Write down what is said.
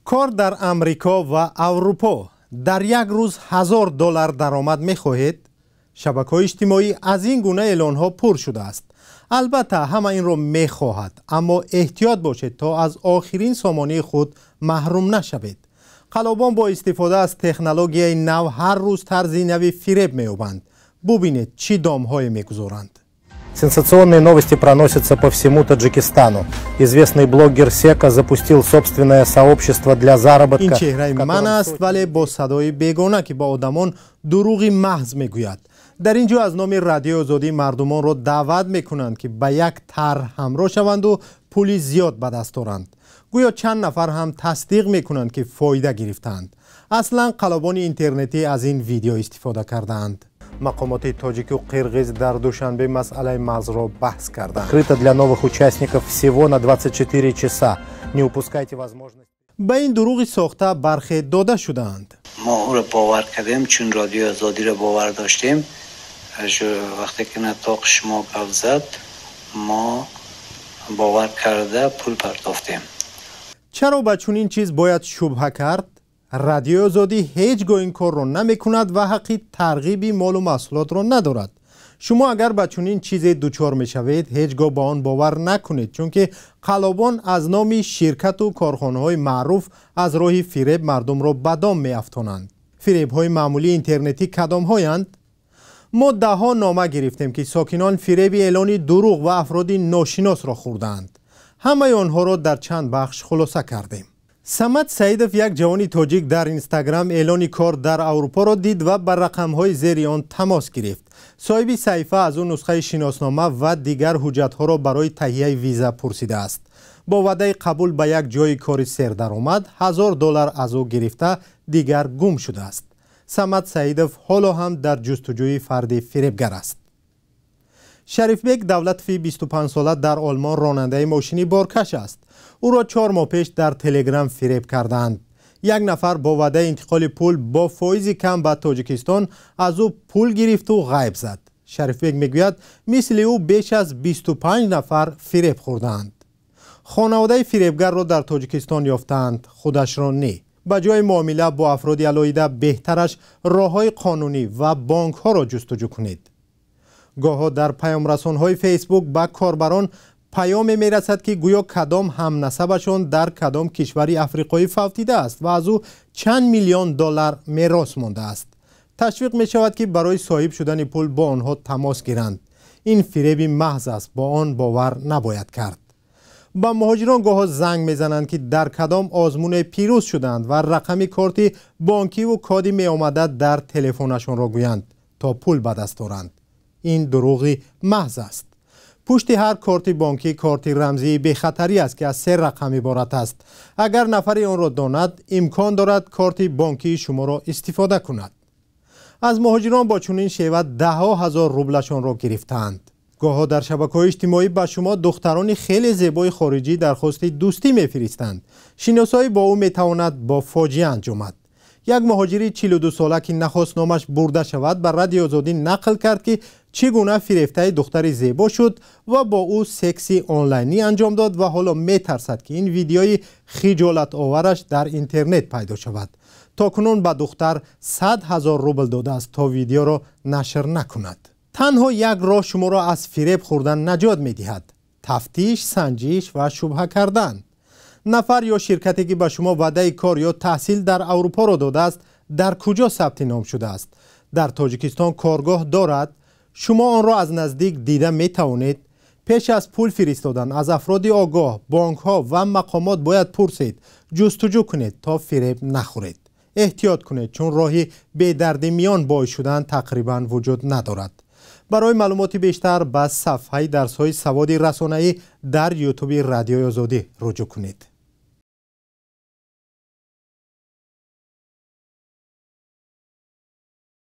Кор дар Амрико ва Аврупо: дар як рӯз 1000 доллар даромад мехоҳед? Шабакаҳои иҷтимоӣ аз ин гуна эълонҳо пур шудааст. Албатта, ҳама инро мехоҳад, аммо эҳтиёт бошед, то аз охирин сомонии худ маҳрум нашавед. Қаллобон бо истифода аз технологияи нав ҳар рӯз тарзи нави фиреб меёбанд. Бубинед, чӣ домҳое мегузоранд. Сенсационные новости проносятся по всему Таджикистану. Известный блогер Сека запустил собственное сообщество для заработка. Ин чеҳраи ман аст, вале бо садои бегона, ки ба одамон дурӯғи маҳз мегӯяд. Дар ин ҷо аз номи Радиои Озодӣ мардумонро даъват мекунанд, ки ба як тарҳ ҳамроҳ шаванду пули зиёд ба даст оранд. Гӯё чанд нафар ҳам тасдиқ мекунанд, ки фоида гирифтаанд. Аслан қаллобони интернетӣ аз ин видео истифода кардаанд. Мақомоти тоҷику қирғиз дар Душанбе масъалаи марзро баҳс карданд. Открыто для новых участников всего на 24 часа. Не упускайте возможность. Ба ин дурӯғи сохта бархе дода шудаанд. Мо ӯро бовар кардем, чун Радиои Озодиро бовар доштем. Вақте ки нотиқ шумо гап зад, мо бовар карда пул партофтем. Чаро ба чунин чиз бояд шубҳа кард? Радиои Озодӣ ҳеҷ гоҳ ин корро намекунад ва ҳаққи тарғиби молу маҳсулотро надорад. Шумо агар ба чунин чизе дучор мешавед, ҳеҷ гоҳ ба он бовар накунед, чунки қаллобон аз номи ширкату корхонаҳои маъруф аз роҳи фиреб мардумро ба дом меафтонанд. Фиребҳои маъмулии интернетӣ кадомҳоянд? Мо даҳҳо нома гирифтем, ки сокинон фиреби эълони дурӯғ ва афроди ношиносро хӯрдаанд. Ҳамаи онҳоро дар чанд бахш хулоса кардем. Самад Саидов, як ҷавони тоҷик, дар Инстаграм эълони кор дар Аврупоро дид ва ба рақамҳои зери он тамос гирифт. Соҳиби саҳифа аз ӯ нусхаи шиноснома ва дигар ҳуҷҷатҳоро барои таҳияи виза пурсидааст. Бо ваъдаи қабул ба як ҷойи кори сердаромад 1000 доллар аз ӯ гирифта, дигар гум шудааст. Самад Саидов ҳоло ҳам дар ҷустуҷӯи фарди фиребгар аст. Шарифбек Давлатови 25сола дар Олмон ронандаи мошини боркаш аст. Ӯро 4 моҳ пеш дар Телеграм фиреб кардаанд. Як нафар бо ваъдаи интиқоли пул бо фоизи кам ба Тоҷикистон аз ӯ пул гирифту ғайб зад. Шарифбек мегӯяд, мисли ӯ беш аз 25 нафар фиреб хӯрдаанд. Хонаводаи фиребгарро дар Тоҷикистон ёфтаанд, худашро не. Ба ҷои муомила бо афроди алоҳида, беҳтараш роҳҳои қонунӣ ва бонкҳоро ҷустуҷӯ кунед. Гоҳҳо дар паёмрасонҳои Фейсбук ба корбарон паёме мерасад, ки гӯё кадом ҳамнасабашон дар кадом кишвари африқоӣ фавтидааст ва аз ӯ чанд миллион доллар мерос мондааст. Ташвиқ мешавад, ки барои соҳиб шудани пул бо онҳо тамос гиранд. Ин фиреби маҳз аст, бо он бовар набояд кард. Ба муҳоҷирон гоҳо занг мезананд, ки дар кадом озмуне пирӯз шуданд ва рақами корти бонкиву коди меомада дар телефонашонро гӯянд, то пул ба даст оранд. Ин дурӯғи маҳз аст. Пушти ҳар корти бонкӣ корти рамзии бехатарӣ аст, ки аз се рақам иборат аст. Агар нафаре онро донад, имкон дорад корти бонкии шуморо истифода кунад. Аз муҳоҷирон бо чунин шева даҳҳо ҳазор рублашонро гирифтаанд. Гоҳҳо дар шабакаҳои иҷтимоӣ ба шумо духтарони хеле зебои хориҷӣ дархости дӯстӣ мефиристанд. Шиносоӣ бо ӯ метавонад бо фоҷиа анҷомад. Як муҳоҷири 42сола, ки нахост номаш бурда шавад, ба Радиои Озодӣ нақл кард, ки чӣ гуна фирефтаи духтари зебо шуд ва бо ӯ секси онлайнӣ анҷом дод ва ҳоло метарсад, ки ин видеои хиҷолатовараш дар интернет пайдо шавад. То кунун ба духтар 100 000 рубл додааст, то видеоро нашр накунад. Танҳо як роҳ шуморо аз фиреб хӯрдан наҷот медиҳад: тафтиш, санҷиш ва шубҳа кардан. Нафар ё ширкате, ки ба шумо ваъдаи кор ё таҳсил дар Аврупоро додааст, дар куҷо сабти ном шудааст? Дар Тоҷикистон коргоҳ дорад? Шумо онро аз наздик дида метавонед? Пеш аз пул фиристодан аз афроди огоҳ, бонкҳо ва мақомот бояд пурсед, ҷустуҷӯ кунед, то фиреб нахӯред. Эҳтиёт кунед, чун роҳи бедарди миён бой шудан тақрибан вуҷуд надорад. Барои маълумоти бештар ба сафҳаи дарсҳои саводи расонаӣ дар Ютуби Радиои Озодӣ руҷӯъ кунед.